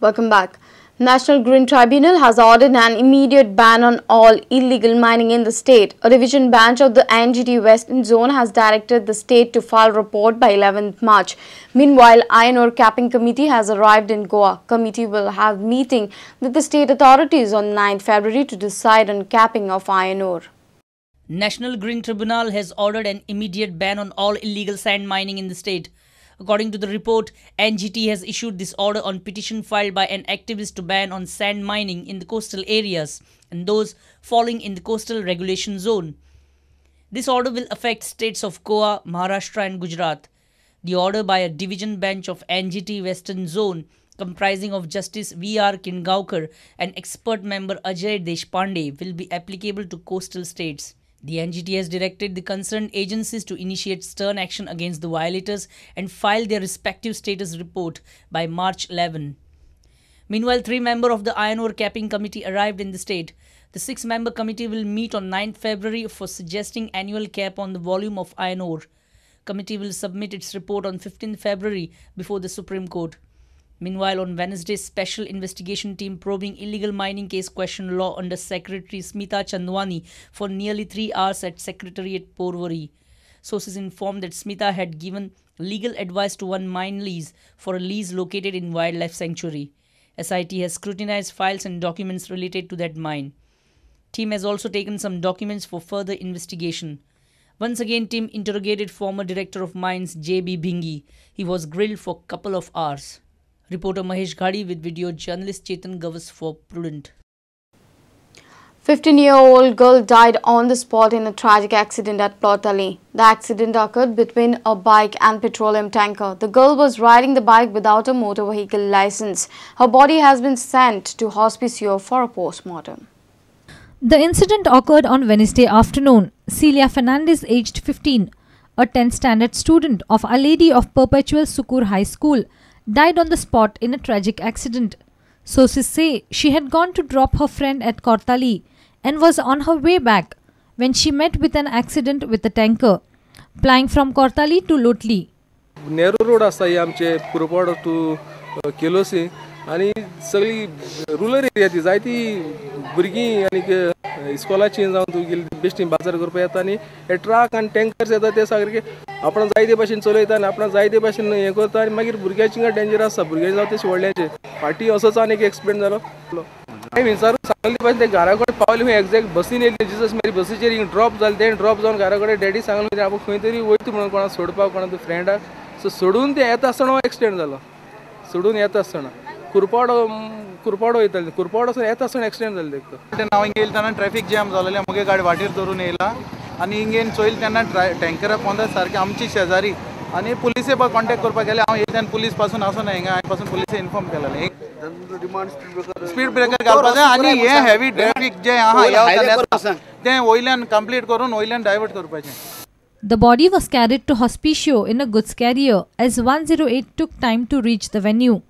Welcome back. National Green Tribunal has ordered an immediate ban on all illegal mining in the state. A division bench of the NGT Western Zone has directed the state to file report by 11th March. Meanwhile, Iron Ore Capping Committee has arrived in Goa. Committee will have meeting with the state authorities on 9th February to decide on capping of iron ore. National Green Tribunal has ordered an immediate ban on all illegal sand mining in the state. According to the report, NGT has issued this order on petition filed by an activist to ban on sand mining in the coastal areas and those falling in the coastal regulation zone. This order will affect states of Goa, Maharashtra and Gujarat. The order by a division bench of NGT Western Zone comprising of Justice V.R. Kingaokar and expert member Ajay Deshpande will be applicable to coastal states. The NGT has directed the concerned agencies to initiate stern action against the violators and file their respective status report by March 11. Meanwhile, 3 members of the Iron Ore Capping Committee arrived in the state. The 6-member committee will meet on 9th February for suggesting annual cap on the volume of iron ore. Committee will submit its report on 15th February before the Supreme Court. Meanwhile, on Wednesday, special investigation team probing illegal mining case questioned law under Secretary Smita Chandwani for nearly 3 hours at Secretariat Porvorim. Sources informed that Smita had given legal advice to one mine lease for a lease located in wildlife sanctuary. SIT has scrutinized files and documents related to that mine. Team has also taken some documents for further investigation. Once again, team interrogated former director of mines J.B. Bhingi. He was grilled for a couple of hours. Reporter Mahesh Ghadi with video journalist Chetan Gavas for Prudent. 15-year-old girl died on the spot in a tragic accident at Plotali. The accident occurred between a bike and petroleum tanker. The girl was riding the bike without a motor vehicle license. Her body has been sent to Hospicio for a postmortem. The incident occurred on Wednesday afternoon. Celia Fernandez, aged 15, a 10th standard student of Our Lady of Perpetual Sukur High School, died on the spot in a tragic accident. Sources say she had gone to drop her friend at Kortali and was on her way back when she met with an accident with a tanker plying from Kortali to Lotli. Narrow road आसा ही आमचे कुरपाडो two केलोसी आनी सगळी rural area ती जायती भुरगीं आनी इस्कॉलाची जावन तूं गेली बेश्टी बाजार करपा येता आनी हे ट्रक आनी टँकर्स येता ते सारके आपण जायते भाशेन चलयता आनी आपण जायते भाशेन हें करता आनी मागीर भुरग्याची डेंजर आसा भुरग्यांचे जावं ते व्हडल्याचे फाटीं असोच आनी एक एक्सिडेंट जालो. हांवें विचारून सांगले भाशेन ते घरा कडेन पावले खंय एग्जॅक्ट बसीन येयले जिसस मेरी बसीचेर हिंग ड्रॉप जालें तें ड्रॉप जावन घरा कडेन डॅडी सांगलें आपूण खंय तरी वयता म्हणून कोणाक सोडपाक कोणा फ्रेंडाक सो सोडून ते येता आसतना एक्सिडेंट जालो. सोडून येता आसतना कुरपाडो कुरपाडो वयताले कुरपाडो येता आसतना एक्सिडेंट जालें तेका. हांव हिंगा येयलें तेन्ना ट्रॅफिक जॅम जालेलें मुगे गाडी वाटेर धरून येयला आनी हिंगेन चोयलें तेन्ना टँकरा पोंदा सारकें आमची शेजारी आनी पुलिसे कॉन्टेक्ट करपाक गेले. हांव येयलें तेन्ना पुलीस पासून आसना हिंगा हांवें पासून पुलिसे इन्फॉर्म केलेलें. स्पीड ब्रेकर घालपाक जाय आनी हें हेवी ट्रॅफिक जें आहा तें वयल्यान कंप्लीट करून वयल्यान डायवर्ट करपाचें. The body was carried to Hospicio in a goods carrier as 108 took time to reach the venue.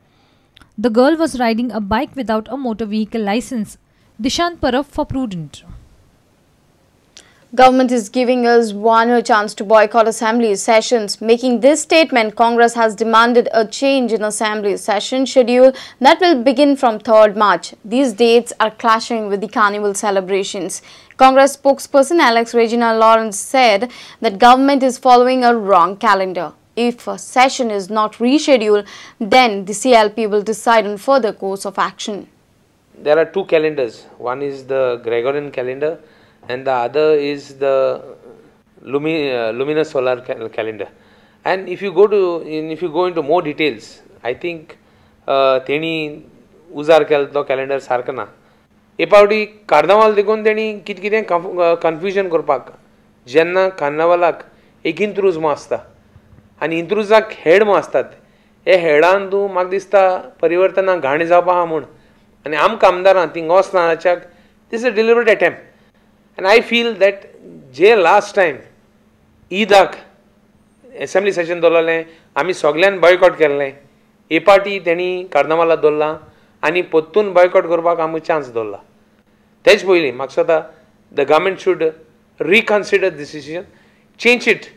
The girl was riding a bike without a motor vehicle license. Dishant Parab for Prudent. Government is giving us one chance to boycott assembly sessions. Making this statement, Congress has demanded a change in assembly session schedule that will begin from 3rd March. These dates are clashing with the carnival celebrations. Congress spokesperson Alex Regina Lawrence said that government is following a wrong calendar. If a session is not rescheduled, then the CLP will decide on further course of action. There are two calendars. One is the Gregorian calendar and the other is the luminous solar calendar. And if you go to if you go into more details, I think तेणी उजार केलो तो calendar सारको ना. हे पावटी कार्नावाल देखून तेणी कितें कितें कन्फ्युजन करपाक, जेन्ना कार्नावालाक एक इंत्रूज म्हूण आसता आनी इंत्रुजाक हेड म्हूण आसतात, हे हेडान तूं म्हाका दिसता परिवर्तना घाण जावपा आहा म्हूण आनी आमकां आमदारां थिंग वचना जाच्याक this is a deliberate attempt. And I feel that J last time ईदाक assembly session दवरलें आमी सगळ्यान बॉयकॉट केल्लें, हे पार्टी तेणी कार्नावालाक दवरलां आनी परतून बॉयकॉट करपाक आमकां चान्स दवरला. तेच पयलीं म्हाका दिसता the government should reconsider this decision, change it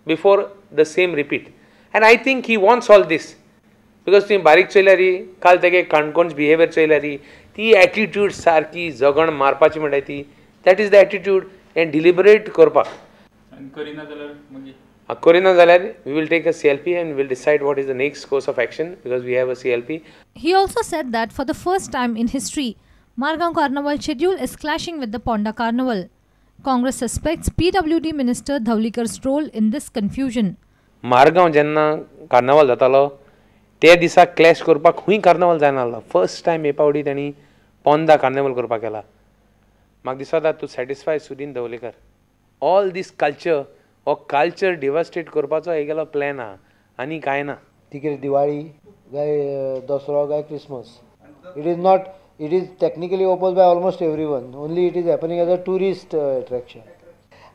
before the same repeat. And I think he wants all this Because तुवें बारीक चोयल्यार काल तेगे काणकोणच बिहेवियर चोयल्यार ती एटिट्यूड सारकी जगण मारपाची म्हणटा ती, that is the attitude and deliberate करपाक. करिना जाल्यार we will take a CLP and will decide what is the next course of action because we have a CLP. He also said that for the first time in history, Margao Carnival schedule is clashing with the Ponda Carnival. Congress suspects PWD Minister Dhavlikar's role in this confusion. Margao जेन्ना कार्नावाल जातालो ते दिसा clash करपाक खूंय कार्नावाल जायना आसलो. First time हे पावटी तांणी पोंदा कार्नावाल करपाक केला. म्हाका दिसता to satisfy Sudin Dhavalikar. All this culture हो कल्चर डिवास्टेट करपाचो हेगेलो प्लॅन आहा आनी कांय ना. ती कितें दिवाळी काय दसरो काय Christmas, it is not, it is technically oppose by almost every one, only it is happening as a tourist attraction.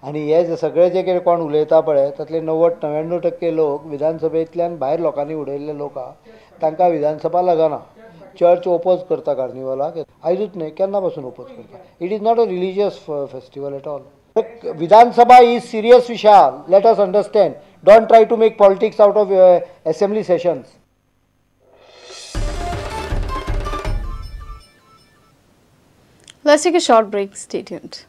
आनी हे जे सगळे जे कितें कोण उलयता पळय तातले 90-99% लोक विधानसभेंतल्यान भायर लोकांनी उडयल्ले लोक आहा, तांकां विधानसभा लागना. चर्च ओपोज करता कार्निवलाक, आयजूच न्हय केन्ना पासून ओपोज करता. It is not a religious festival at all. Vidhan Sabha is serious विशय, let us understand. Don't try to make politics out of assembly sessions. Let's take a short break. Stay tuned.